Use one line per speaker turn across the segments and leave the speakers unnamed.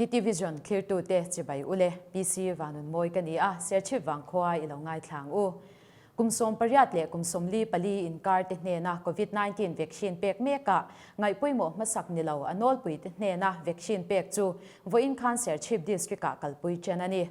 TT Vision thlirtute chibai ule, PC Vanunmawi ka ni a, Serchhip vangkhua i lo ngaithla ang u. Kum 18 leh kum 44 inkar te hnena Covid 19 vaccine pek mekah ngaihpawimawh hmasak ni lo a nawlpui te hnena vaccine pek chu vawiin khan Serchhip District-ah kalpui ṭan a ni.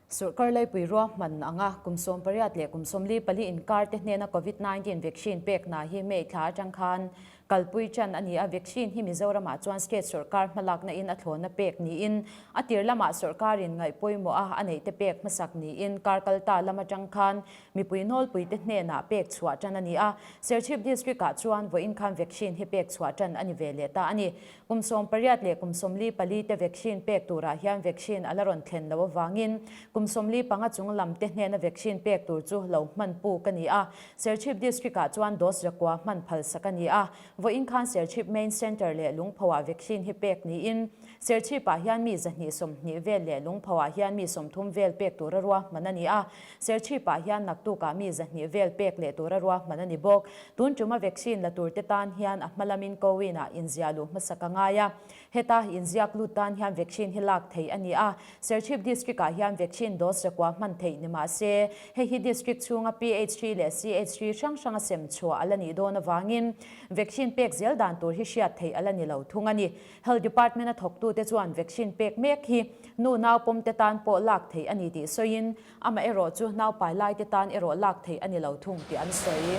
Sorkar laipui ruahman anga kum 18 leh kum 44 inkar te hnena Covid 19 vaccine pek hna hi May thla atang khan kalpui ṭan a ni a, vaccine hi Mizoramah chuan state sorkar hmalakna in a thlawna pek niin a tir lamah sorkarin ngaihpawimawh a a neih te pek hmasak niin kar kalta lam atang khan mipui nawlpui te hnenah pek chhuah ṭan a ni a, Serchhip District ah chuan vawiin khan vaccine hi pek chhuah ṭan a ni ve leh ta a ni. Kum 18 leh kum 44 te vaccine pek turah hian vaccine a la rawn thlen loh avangin kum 45 chung lam te hnena vaccine pek tur chu lo hman puk a ni a. Serchhip District-ah chuan dose zakua hman phalsak a ni a. Vawiin khan Serchhip Main Centre leh Lungphoah vaccine hi pek niin Serchhip-ah hian mi 120 vel leh Lungphoah hian mi 30 vel pek tura ruahman a ni a. Serchhip-ah hian naktukah mi 200 vel pek leh tura ruahman a ni bawk. Tun tuma vaccine la turte tan hian a hma lamin CoWIN-ah inziah luh hmasak a ngai a. Heta inziak lut tan hian vaccine hi lak theih a ni a. Serchhip District-ah hian vaccine dose zakua hman theih ni mah se, hei hi District chhunga PHC leh CHC hrang hranga sem chhuah a la nih dawn avangin vaccine pek zel dan tur hi hriat theih a la ni lo thung a ni. Health Department-a thawktute chuan vaccine pek mek hi nu nau pawmte tan pawh lak theih a ni tih sawiin, amaherawh chu naupai laite tan erawh lak theih a ni lo thung tih an sawi.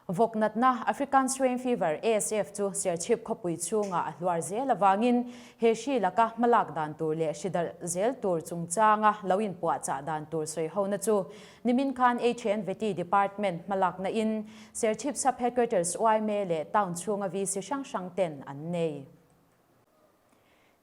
Vawk natna African Swine Fever, ASF, chu Serchhip khawpui chhungah a hluar zel avangin he hri laka hmalak dan tur leh hri darh zel tur chungchanga lo inpuahchah dan tur sawihona chu nimin khan HNVT Department hmalakna in Serchhip Sub-Headquarters yma leh Town chhunga VC hrang hrang ten an nei.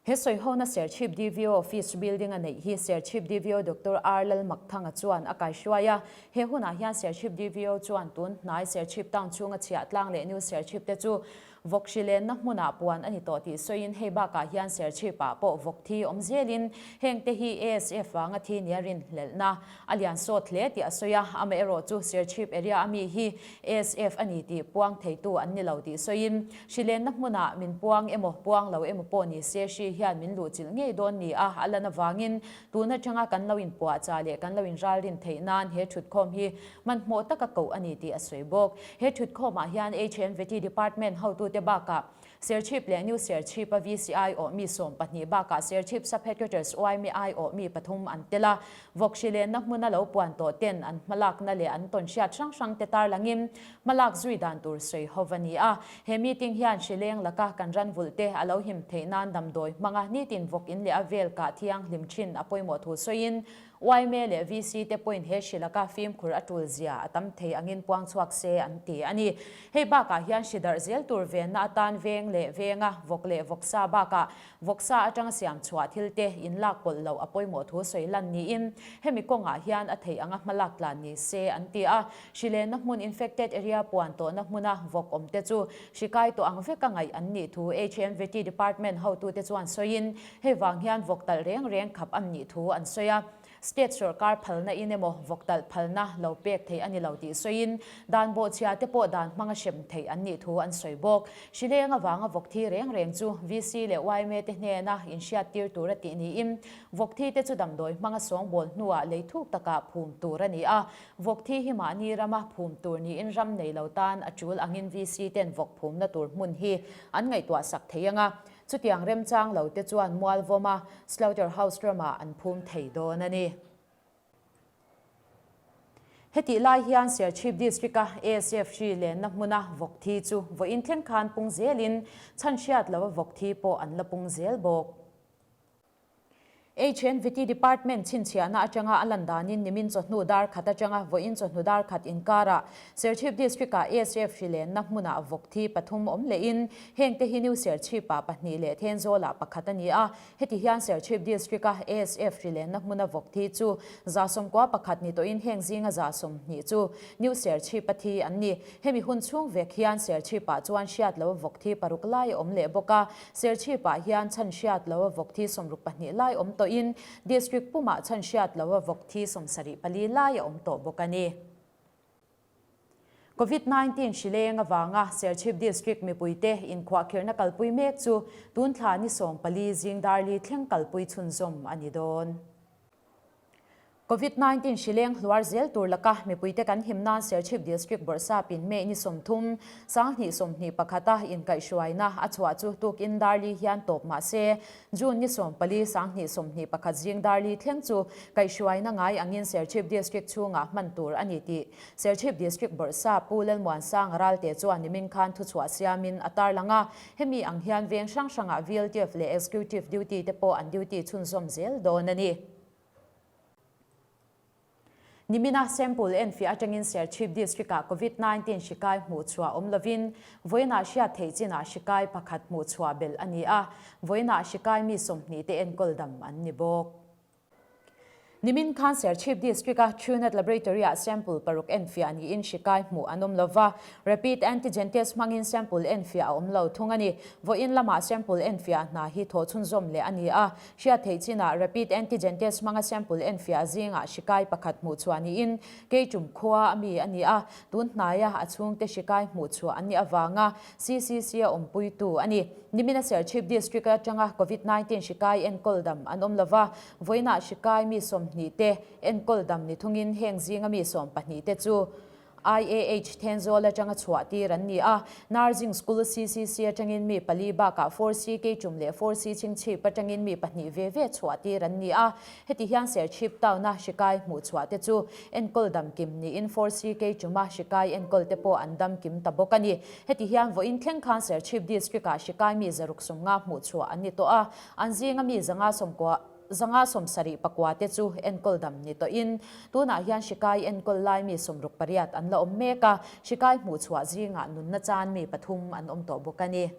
He sawihona Serchhip DVO Office Building a neih hi Serchhip DVO Doctor R Lalmakthanga chuan a kaihruai a. He hunah hian Serchhip DVO chuan tun hnai Serchhip Town chhunga chhiah tlang leh New Serchhip te chu vawk hri lenna hmunah puan a ni tawh tih sawiin hei bakah hian Serchhip ah pawh vawk thi awm zelin heng te hi ASF vanga thi nia rinhlelhna a lian sawt hle tih a sawi a. Amaherawhchu Serchhip area a mi hi ASF a ni tih puang theitu an ni lo tih sawiin Hri lenna hmunah min puang emaw, puang lo emaw pawh ni se hri hian min luhchilh ngei dawn ni a, a lan avangin tun atanga kan lo inpuahchah leh kan lo inralrin theih nan he thutkhawm hi hmanhmawh taka koh a ni tih a sawi bawk. He thutkhawmah hian HMVT Department hotute bakah Serchhip leh New Serchhip-a VCI awh mi 12 bakah Serchhip Sub-Headquarters YMI awh mi pathum an tel a, vawk hri lenna hmuna lo puan tawh ten an hmalakna leh an tawnhriat hrang hrangte tarlangin Hmalak zui dan tur sawi ho va ni a. He meeting hian hrileng laka kan ran vulh te a lo him theih nan damdawi hmanga nitin vawk in leh a vel kah thianghlim thin a pawimawh thu sawiin yma leh VC te pawhin he hri laka fimkhur a tul zia a tam thei angin puang chhuak se an ti a ni. Hei bakah hian hri darh zel tur venna atan veng leh venga vawk leh vawksa bakah Vawksa atanga siam chhuah thil te in lak pawlh loh a pawimawh thu sawi lan niin hemi kawngah hian a theih anga hmalak tlan ni se an ti a. Hri lenna hmun infected area puan tawhna hmuna vawk awm te chu hri kai tawh ang veka ngaih an nih thu HMVT department hotute chuan sawiin hei vang hian vawk talh reng reng khap an nih thu an sawi a. State sorkar phalna in emaw vawk talh phalna lo pek theih a ni lo tih sawiin dan bawhchhia te pawh dan hmanga hrem theih an nih thu an sawi bawk. Hrileng avanga vawk thi reng reng chu VC leh yma te hnena inhriattir tur a tih niin vawk thi te chu damdawi hmanga sawngbawl hnuah lei thuk takah phum tur a ni a. Vawk thi hi mahni rama phum tur niin ram nei lo tan a tul angin VC ten vawk phumna tur hmun hi an ngaihtuah sak thei anga Chutiang remchang lo te chuan Mualvawma Slaughter House ramah an phum thei dawn a ni. Hetih lai hian Serchhip District-a ASF hri lenna hmuna vawk thi chu vawiin thleng khan pung zelin chhan hriat lova vawk thi pawh an la pung zel bawk. HNVT Department chhinchhiahna atanga a lan danin nimin chawhnu dar khat atanga vawiin chawhnu dar khat inkarah Serchhip District-ah ASF hri lenna hmunah vawk thi pathum awm lehin hengte hi New Serchhip-ah pahnih leh Thenzawlah pakhat a ni a. Heti hian Serchhip District-a ASF hri lenna hmuna vawk thi chu 91 ni tawhin heng zinga 20 chu New Serchhip-a thi an ni. Hemi hun chhung vek hian Serchhip-ah chuan hriat lo vawk thi paruk lai a awm leh bawk a. Serchhip-ah hian chhan hriat lo a vawk thi 62 lai awm tawhin District pumah chhan hriat lo a vawk thi 74 lai a awm tawh bawk a ni. Covid 19 hri leng avanga Serchhip District mipuite inkhuahkhirhna kalpui mek chu tun thla ni 14 zing darli thleng kalpui chhunzawm a ni dawn. Covid 19 hri leng hluar zel tur laka mipuite kan him nan Serchhip District Bawrhsapin May ni 30, 2021 a inkaihhruaina a chhuah chu tukin darli hian tawp mah se June ni 14, 2021 zing darli thleng chu kaihhruaina ngai angin Serchhip District chhungah hman tur a ni tih Serchhip District Bawrhsap Pu Lalmuansanga Ralte chuan nimin khan thuchhuah siamin a tarlang a, hemi ang hian veng hrang hrangah VLTF leh Executive Duty te pawh an duty chhunzawm zel dawn a ni. Nimina sample enfiah atangin Serchhip District-ah Covid 19 hri kai hmuhchhuah awm lovin vawiinah hriat theih chinah hri kai pakhat hmuhchhuah belh a ni a, vawiinah hri kai mi 20 te enkawl dam an ni bawk. Nimin khan Serchhip District-a Truenat Laboratory-ah sample paruk enfiah niin hri kai hmuh an awm lova, rapid antigen test hmangin sample enfiah a awm lo thung a ni. Vawiin lamah sample enfiah hna hi thawh chhunzawm leh a ni a, hriat theih chinah rapid antigen test hmanga sample enfiah zingah hri kai pakhat hmuh chhuah niin Keichum khua a mi a ni a, tun hnaia a chhungte hri kai hmuh chhuah an nih avanga CCC-a awmpuitu a ni. Nimina Serchhip District atanga Covid 19 hri kai enkawl dam an awm lova, Vawiinah hri kai mi 20 te enkawl dam ni thungin heng zinga mi 12 te chu IAH Thenzawl atanga chhuah tir an ni a. Nursing School CCC atangin mi pali bakah 4C Keichum leh 4C Chhingchhip atangin mi pahnih ve ve chhuah tir an ni a. Heti hian Serchhip Town-a hri kai hmuh chhuah te chu enkawl dam kim niin 4C Keichuma hri kai enkawl te pawh an dam kim ta bawk a ni. Heti hian vawiin thleng khan Serchhip District-ah hri kai mi 150 hmuh chhuah an ni tawh a. An zinga mi 190 174 te chu enkawl dam ni tawhin, tunah hian hri kai enkawl lai mi 68 an la awm mek a, hri kai hmuh chhuah zingah nunna chan mi pathum an awm tawh bawk a ni.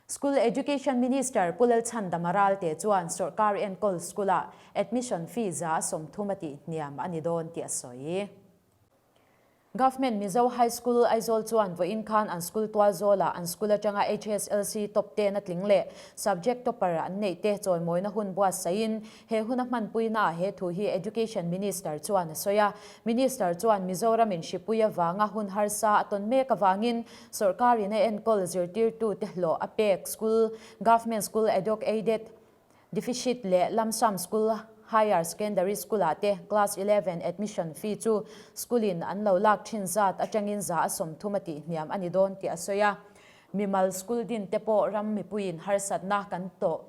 School Education Minister Pu Lalchhandama Ralte chuan sawrkar enkawl school-ah admission fee 30% a tihhniam a ni dawn tih a sawi. Government Mizo High School, Aizawl chuan vawiin khan an school tual zawlah an school atanga HSLC top ten a tling leh subject topper an neih te chawimawina hun buatsaihin he huna hmanpuinaah he thu hi Education Minister chuan a sawi a. Minister chuan Mizoramin hripui avanga hun harsa a tawn mek avangin sawrkarin a enkawl zirtirtute hlawh a pek school, Government School Ad-hoc Aided, Deficit leh Lamsam School Higher Secondary School-ah te Class 11 admission fee chu school-in an lo lak thin zat atangin 30% a tihhniam a ni dawn tih a sawi a. Mimal school din te pawh ram mipuiin harsatna kan tawh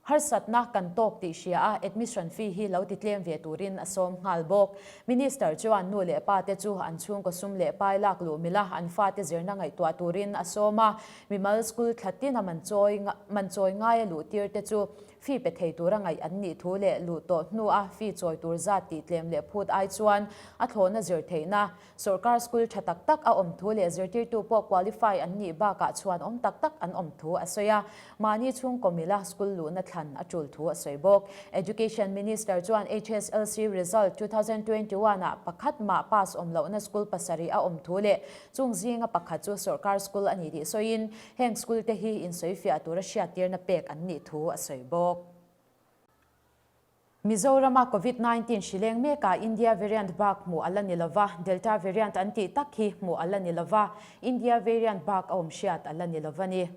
harsatna kan tawk tih hria a, admission fee hi lo titlem ve turin a sawm nghal bawk. Minister chuan nu leh pa te chu an chhungkaw sum leh pai lak luh mila an fate zirna ngaihtuah turin a sawm a. Mimal school thla tina man chawi man chawi ngaia luh tir te chu fee pe thei tura ngaih an nih thu leh luh tawh hnua fee chawi tur zat tih tlem leh phut ai chuan a thlawhna zir theihna sawrkar school tha tak tak a awm thu leh zirtirtu pawh qualify an nih bakah chhuan awm tak tak an awm thu a sawi a. Mahni chhungkaw mila school luhna thlan a tul thu a sawi bawk. Education Minister chuan HSLC result 2021 ah pakhat mah pass awm lohna school pasarih a awm thu leh Chung zinga pakhat chu sawrkar school a ni tih sawiin, heng school te hi insawifiah tura hriattirna pek an nih thu a sawi bawk. Mizorama Covid 19 hri leng mekah India variant bak hmuh a la ni lova, Delta variant an tih tak hi hmuh a la ni lova, India variant bak a awm hriat a la ni lova ni.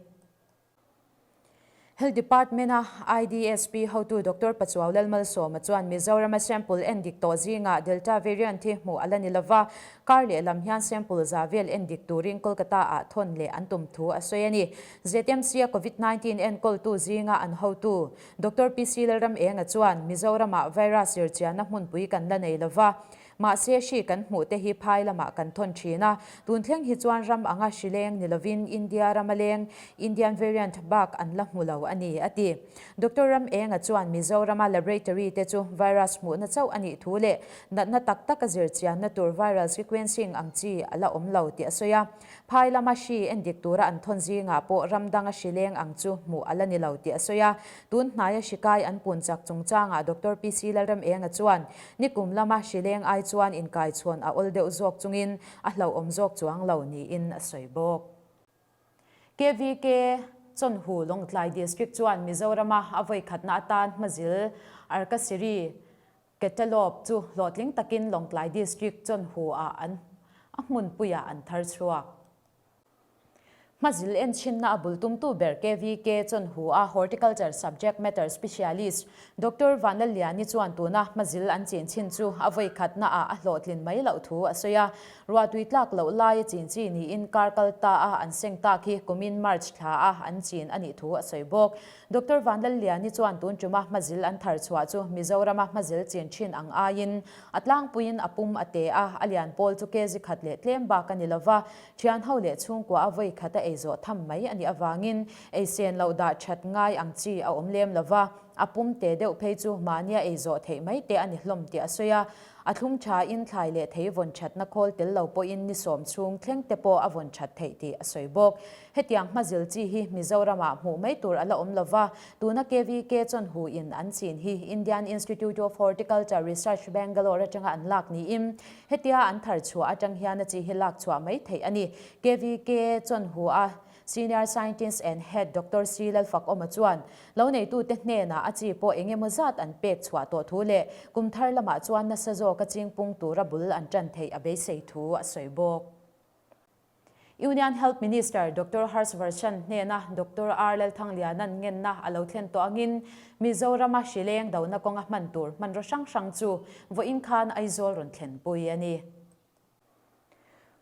Health Department-a IDSP hotu Doctor Pachuau Lalmalsawma chuan Mizorama sample endik tawh zingah Delta variant hi hmuh a la ni lova, kar lehlam hian sample za vel endik turin Kolkata-ah thawn leh an tum thu a sawi a ni. ZMC-a Covid 19 enkawltu zinga an hotu Doctor PC Lalramenga chuan Mizoramah virus zirchianna hmunpui kan la nei lova, Mahse, hri kan hmuh te hi phai lamah kan thawn thin a, tun thleng hi chuan ram anga hri leng ni lovin India rama leng, Indian variant, bak an la hmu lo a ni, a ti. Doctor Ramenga chuan Mizorama laboratory te chu virus hmuhna chauh a nih thu leh natna tak taka zir chianna tur viral sequencing ang chi a la awm lo tih a sawi a. Phai lama hri endik tura an thawn zingah pawh ram danga hri leng ang chu hmuh a la ni lo tih a sawi a. Tun hnaia hri kai an pun chak chungchangah Doctor PC Lalramenga chuan nikum lama hri leng ai chuan inkaichhawn a awl deuh zawk chungin a hlauhawm zawk chuang lo niin a sawi bawk. KVK Chawnhu Lawngtlai District chuan Mizorama a vawikhatna atan hmazil Arkasiri Catalogue chu hlawhtling takin Lawngtlai District Chawnhu-ah an hmunpuiah an thar chhuak. Hmazil enchhinna a bul tumtu ber KVK Chawnhu a Horticulture Subject Matter Specialist Doctor Vanlalliani chuan tuna hmazil an chin chhin chu a vawi khatna ah a hlawhtlin mai loh thu a sawi a. Ruahtui tlak loh laia chin chi niin kar kal ta a an seng tak hi kumin March thla a an chin a nih thu a sawi bawk. Doctor Vanlalliani chuan tun tuma hmazil an thar chhuah chu Mizorama hmazil chin thin ang aiin a tlangpuiin a pum a te a, a lian pawl chu kg khat leh tlem bak a ni lova, Thian ho leh chhungkua a vawi khat a ei zawh tham mai a nih avangin ei sen loh dah that ngai ang chi a awm lem lo va, a pum te deuh phei chu mahnia ei zawh theih mai te a ni hlawm tih a sawi a. A thlum thain thlai leh thei vawn thatna khawl tel lo pawhin ni sawm chhung thleng te pawh a vawn that theih tih a sawi bawk. Hetiang hmazil chi hi Mizoramah hmuh mai tur a la awm lo va, tuna KVK chawnhu in an chin hi Indian Institute of Horticulture Research Bangalore atanga an lak niin Hetia an thar chhuah atang hian a chi hi lak chhuah mai theih a ni. KVK Chawnhua Senior Scientist and Head Doctor C Lalfakawma chuan lo neitute hnenah a chi pawh eng emaw zat an pek chhuah tawh thu leh kum thar lamah chuan nasa zawka chingpung tura bul an tan theih a beisei thu a sawi bawk. Union Health Minister Doctor Harsh Vardhan hnena Doctor R Lalthangliana'n ngenna a lo thlen tawh angin Mizorama hrileng dona kawnga hman tur hmanraw hrang hrang chu vawiin khan Aizawl rawn thlenpui a ni.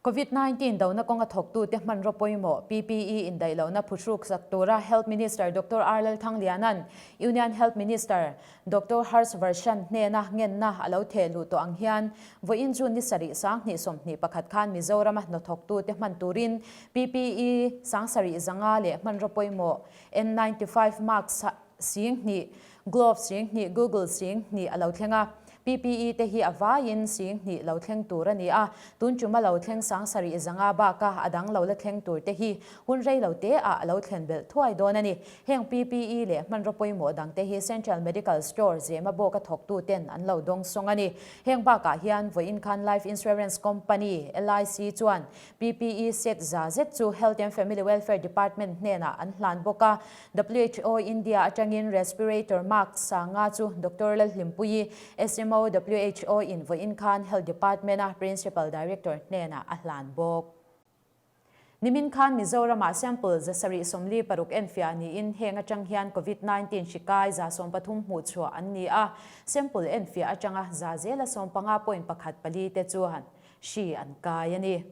Covid 19 dona kawnga thawktute hmanraw pawimawh PPE indaih lohna phuhruk sak tura Health Minister Doctor R Lalthangliana'n Union Health Minister Doctor Harsh Vardhan hnena ngenna a lo theh luh tawh ang hian vawiin June ni sarih 2021 khan Mizorama hnawthawktute hman turin PPE 7500 leh hmanraw pawimawh N95 mask 2000, glove 2000, google 2000 a lo thleng a. PPE te hi a vaiin 2000 lo thleng tur a ni a, tun ṭuma lo thleng 7500 baka a dang lo la thleng tur te hi hun rei lo te ah a lo thlen belh thuai dawn a ni. Heng PPE leh hmanraw pawimawh dang te hi Central Medical Store Zema bawka thawktu ten an lo dawng sawng a ni. Heng bakah hian vawiin khan Life Insurance Company, LIC, chuan PPE set za zet chu Health and Family Welfare Department hnenah an hlan bawk a. WHO India atangin respirator mask sanga chu Doctor Lalhlimpuii, SMO WHO in vawiin khan Health Department-a Principal Director hnenah a hlan bawk. Nimin khan Mizoramah sample 746 enfiah niin heng atang hian Covid 19 hri kai 13 hmuhchhuah an ni a, sample enfiah atanga za zela sawmpanga point pakhat pali te chuan hri an kai a ni.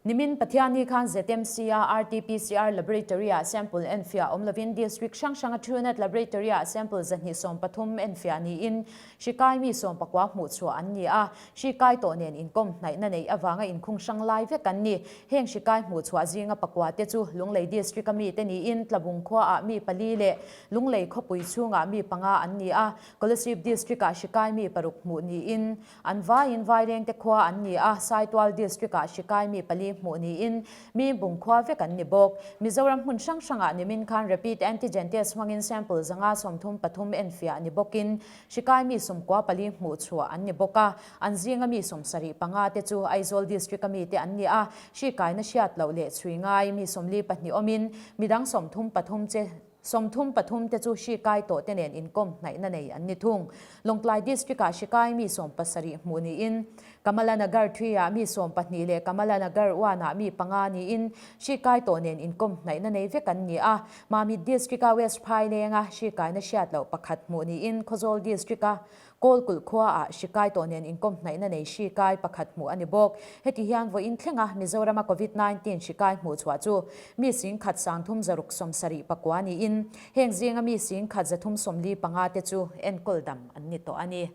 Nimin Pathianni khan ZMC-a RT-PCR Laboratory-ah sample enfiah awm lovin District hrang hranga Truenat Laboratory-ah sample 230 enfiah niin hri kai mi sawmpakua hmuhchhuah an ni a, hri kai tawh nen inkawm hnaihna neih avanga inkhung hrang lai vek an ni. Heng hri kai hmuhchhuah zinga pakua te chu Lunglei District-a mite niin Tlabung khuaah mi pali leh Lunglei khawpui chhungah mi panga an ni a, Kolasib District-ah hri kai mi paruk hmuh niin An vaiin Vairengte khua an ni a, Saitual District-ah hrikai mi pali hmuh niin mi bung khua vek an ni bawk. Mizoram hmun hrang hrangah nimin khan Rapid Antigen Test hmangin sample 533 enfiah ni bawkin hrikai mi 94 hmuh chhuah an ni bawk a, an zinga mi 75 te chu Aizawl District-a mite an ni a, hrikaina hriat loh leh chhui ngai mi 42 awmin midang 33 che 33 te chu hri kai tawh te nen inkawm hnaihna nei an ni thung. Lawngtlai District-ah hri kai mi 17 hmuh niin, Kamala Nagar 3-ah mi 12 leh Kamala Nagar 1-ah mi panga niin hri kai tawh nen inkawm hnaihna nei vek an ni a. Mamit District-a West Phailenga hri kaina hriat loh pakhat hmuh niin Khawzawl District-a Kawlkulh khuaah hri kai tawh nen inkawm hnaihna nei hri kai pakhat hmuh a ni bawk. Heti hian vawiin thlenga Mizorama Covid 19 hri kai hmuh chhuah chu mi 13,374 niin heng zinga mi 1345 te chu enkawl dam an ni tawh a ni.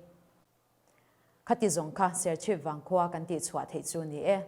Khati zawng kha Serchhip vangkhua kan tihchhuah theih chu ni e.